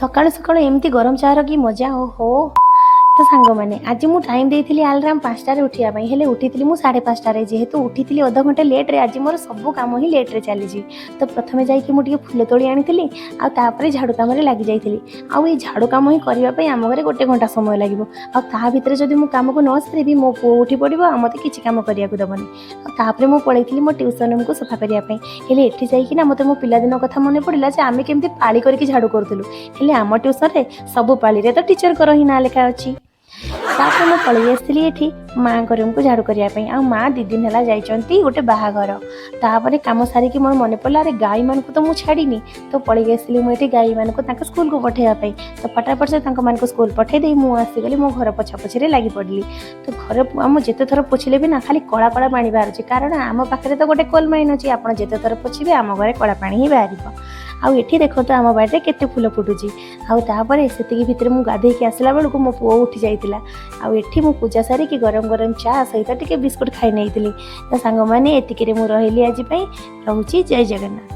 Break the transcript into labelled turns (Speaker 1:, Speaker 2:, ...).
Speaker 1: ସକାଳୁ ସକାଳୁ ଏମିତି ଗରମ ଚାହାର କି ମଜା, ଓହୋ! ତ ସାଙ୍ଗମାନେ, ଆଜି ମୁଁ ଟାଇମ୍ ଦେଇଥିଲି ଆଲାରାମ 5ଟାରେ ଉଠିବା ପାଇଁ, ହେଲେ ଉଠିଥିଲି ମୁଁ 5:30ରେ। ଯେହେତୁ ଉଠିଥିଲି ଅଧଘଣ୍ଟେ ଲେଟ୍ରେ, ଆଜି ମୋର ସବୁ କାମ ହିଁ ଲେଟ୍ରେ ଚାଲିଛି। ତ ପ୍ରଥମେ ଯାଇକି ମୁଁ ଟିକେ ଫୁଲ ତୋଳି ଆଣିଥିଲି ଆଉ ତାପରେ ଝାଡ଼ୁ କାମରେ ଲାଗି ଯାଇଥିଲି। ଆଉ ଏଇ ଝାଡ଼ୁ କାମ ହିଁ କରିବା ପାଇଁ ଆମ ଘରେ ଗୋଟେ ଘଣ୍ଟା ସମୟ ଲାଗିବ। ଆଉ ତା ଭିତରେ ଯଦି ମୁଁ କାମକୁ ନ ସାରିବି, ମୋ ପୁଅ ଉଠି ପଡ଼ିବ ଆଉ ମୋତେ କିଛି କାମ କରିବାକୁ ଦେବନି। ଆଉ ତାପରେ ମୁଁ ପଳେଇଥିଲି ମୋ ଟ୍ୟୁସନ୍ ରୁମ୍କୁ ସଫା କରିବା ପାଇଁ। ହେଲେ ଏଠି ଯାଇକିନା ମୋତେ ମୋ ପିଲାଦିନ କଥା ମନେ ପଡ଼ିଲା ଯେ ଆମେ କେମିତି ପାଳି କରିକି ଝାଡ଼ୁ କରୁଥିଲୁ। ହେଲେ ଆମ ଟ୍ୟୁସନ୍ରେ ସବୁ ପାଳିରେ ତ ଟିଚରଙ୍କର ହିଁ ନାଁ ଲେଖା ଅଛି। ତାପରେ ମୁଁ ପଳେଇ ଆସିଥିଲି ଏଠି ମାଆଙ୍କ ରୁମ୍କୁ ଝାଡ଼ୁ କରିବା ପାଇଁ। ଆଉ ମା 2 ଦିନ ହେଲା ଯାଇଛନ୍ତି ଗୋଟେ ବାହାଘର। ତାପରେ କାମ ସାରିକି ମୋର ମନେ ପଡ଼ିଲା, ଆରେ ଗାଈମାନଙ୍କୁ ତ ମୁଁ ଛାଡ଼ିନି। ତ ପଳେଇ ଆସିଲି ମୁଁ ଏଠି ଗାଈମାନଙ୍କୁ ତାଙ୍କ ସ୍କୁଲକୁ ପଠାଇବା ପାଇଁ। ତ ଫଟାଫଟ ସେ ତାଙ୍କମାନଙ୍କୁ ସ୍କୁଲ ପଠାଇ ଦେଇ ମୁଁ ଆସିଗଲି, ମୋ ଘର ପୋଛାପୋଛିରେ ଲାଗି ପଡ଼ିଲି। ତ ଘର ଆମ ଯେତେ ଥର ପୋଛିଲେ ବି ନା ଖାଲି କଳା କଳା ପାଣି ବାହାରୁଛି, କାରଣ ଆମ ପାଖରେ ତ ଗୋଟେ କୋଲ୍ ମାଇନ୍ ଅଛି। ଆପଣ ଯେତେ ଥର ପୋଛିବେ, ଆମ ଘରେ କଳା ପାଣି ହିଁ ବାହାରିବ। ଆଉ ଏଠି ଦେଖନ୍ତୁ, ଆମ ବାଡ଼ିରେ କେତେ ଫୁଲ ଫୁଟୁଛି। ଆଉ ତାପରେ ସେତିକି ଭିତରେ ମୁଁ ଗାଧେଇକି ଆସିଲା ବେଳକୁ ମୋ ପୁଅ ଉଠି ଯାଇଥିଲା। ଆଉ ଏଠି ମୁଁ ପୂଜା ସାରିକି ଗରମ ଗରମ ଚା ସହିତ ଟିକେ ବିସ୍କୁଟ ଖାଇ ନେଇଥିଲି। ତ ସାଙ୍ଗମାନେ, ଏତିକିରେ ମୁଁ ରହିଲି ଆଜି ପାଇଁ। ରହୁଛି, ଜୟ ଜଗନ୍ନାଥ।